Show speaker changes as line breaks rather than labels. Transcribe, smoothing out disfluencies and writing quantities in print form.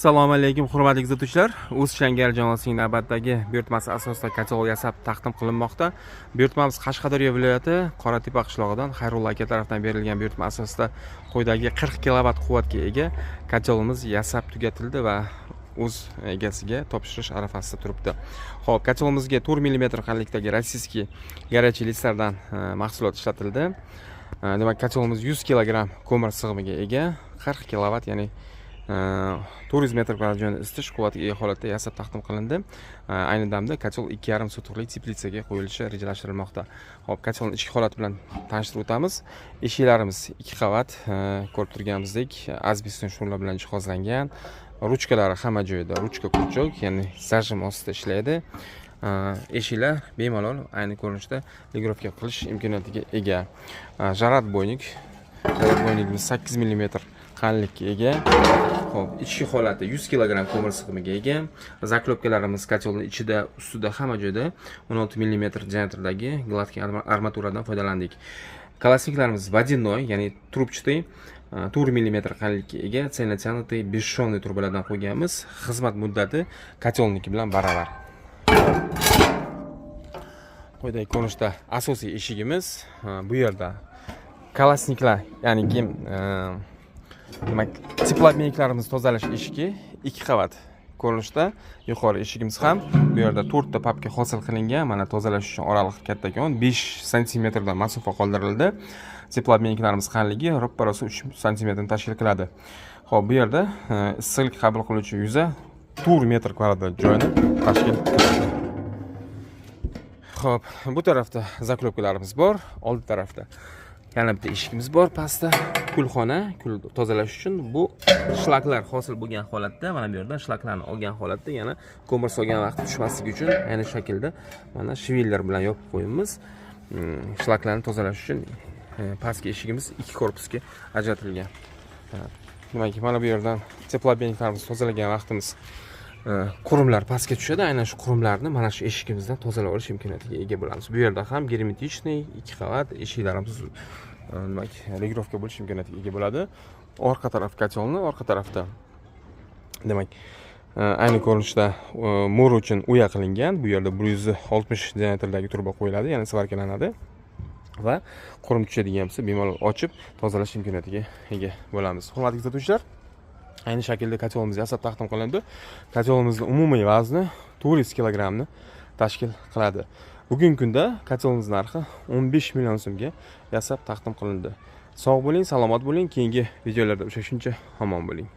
Assalomu alaykum, hurmatli kuzatuvchilar. O'z Changal jamoasining navbatdagi buyurtmasi asosida котёл yasab taqdim qilinmoqda. Buyurtmamiz Qashqadaryo viloyati Qoratepa qishlog'idan Xayrulla aka tarafidan berilgan buyurtma asosida quyidagi 40 kilovat quvvatga ega котёл imiz yasab tugatildi va o'z egasiga topshirish arafasida turibdi. Xo'p, котёл imizga 4 mm qalinlikdagi российский горячий лист lardan mahsulot ishlatildi. Demak, котёл imiz 100 kg ko'mir sig'imiga ega, 40 kilovat, ya'ni 400 metr kvadrat joyni isitish quvvatiga ega holatda yasab taqdim qilindi. Ayni damda котёл 2,5 sotixli teplitsaga qo'yilishi rejalashtirilmoqda. Xo'p, котёл ni ichki holati bilan tanishtirib o'tamiz. Eshiklarimiz ikki qavat, ko'rib turganimizdek, asbeston shnurlar bilan jihozlangan. Ruchkalari hamma joyida, ручка крючок, ya'ni зажим ostida ishlaydi. Eshiklar bemalol ayni ko'rinishda регулировка qilish imkoniyatiga ega. Жароотбойник, жароотбойник imiz 8 mm qalinlikka ega. Xo'p, ichki holati 100 kg ko'mir sig'imiga ega. Заклёпка larimiz котёл ning ichida, ustida, hamma joyda 16 mm diametrdagi гладкий armaturadan foydalandik. Колосник larimiz водяной, ya'ni трубчатый, 4 mm qalinlikka ega, цельнотянутый бесшовный trubalardan qo'yganmiz. Xizmat muddati котёл niki bilan baravar. Quyidagi ko'rinishda asosiy eshigimiz, bu yerda колосник lar, ya'ni kim, demak, теплообменник larimizni tozalash eshigi ikki qavat ko'rinishda. Yuqori eshigimiz ham bu yerda to'rtta papka hosil qilingan. Mana, tozalash uchun oraliq kattakon 5 santimetrdan masofa qoldirildi. Теплообменник larimiz qalinligi roppa rosa 3 santimetrni tashkil qiladi. Xo'p, bu yerda issiqlik qabul qiluvchi yuza 4 metr kvadrat joyni tashkil qiladi. Xo'p, bu tarafda заклёпка larimiz bor, oldi tarafda yana bitta eshigimiz bor. Pastda kulxona, kul tozalash uchun. Bu shlaklar hosil bo'lgan holatda, mana bu yerdan shlaklarni olgan holatda, yana ko'mir solgan vaqtda tushmasligi uchun ayni shaklda mana швеллер bilan yopib qo'yamiz. Shlaklarni tozalash uchun pastki eshigimiz ikki korpusga ajratilgan. Demak, mana bu yerdan теплообменник larimizni tozalagan vaqtimiz qurumlar pastga tushadi. Aynan shu qurumlarni mana shu eshigimizdan tozalab olish imkoniyatiga ega bo'lamiz. Bu yerda ham герметичный ikki qavat eshiklarimiz, demak, регулировка bo'lish imkoniyatiga ega bo'ladi. Orqa taraf, котёл ni orqa tarafda, demak, ayni ko'rinishda mo'r uchun uya qilingan. Bu yerda 160 diametrdagi truba qo'yiladi, ya'ni svarkalanadi va qurum tushadigan bo'lsa, bemalol ochib tozalash imkoniyatiga ega bo'lamiz. Hurmatli kuzatuvchilar, ayni shaklda котёл imiz yasab taqdim qilindi. Котёл imizni umumiy vazni 400 kilogrammni tashkil qiladi. Bugungi kunda котёл imiz narxi 15 million so'mga yasab taqdim qilindi. Sog' bo'ling, salomat bo'ling, keyingi videolarda uchrashguncha omon bo'ling.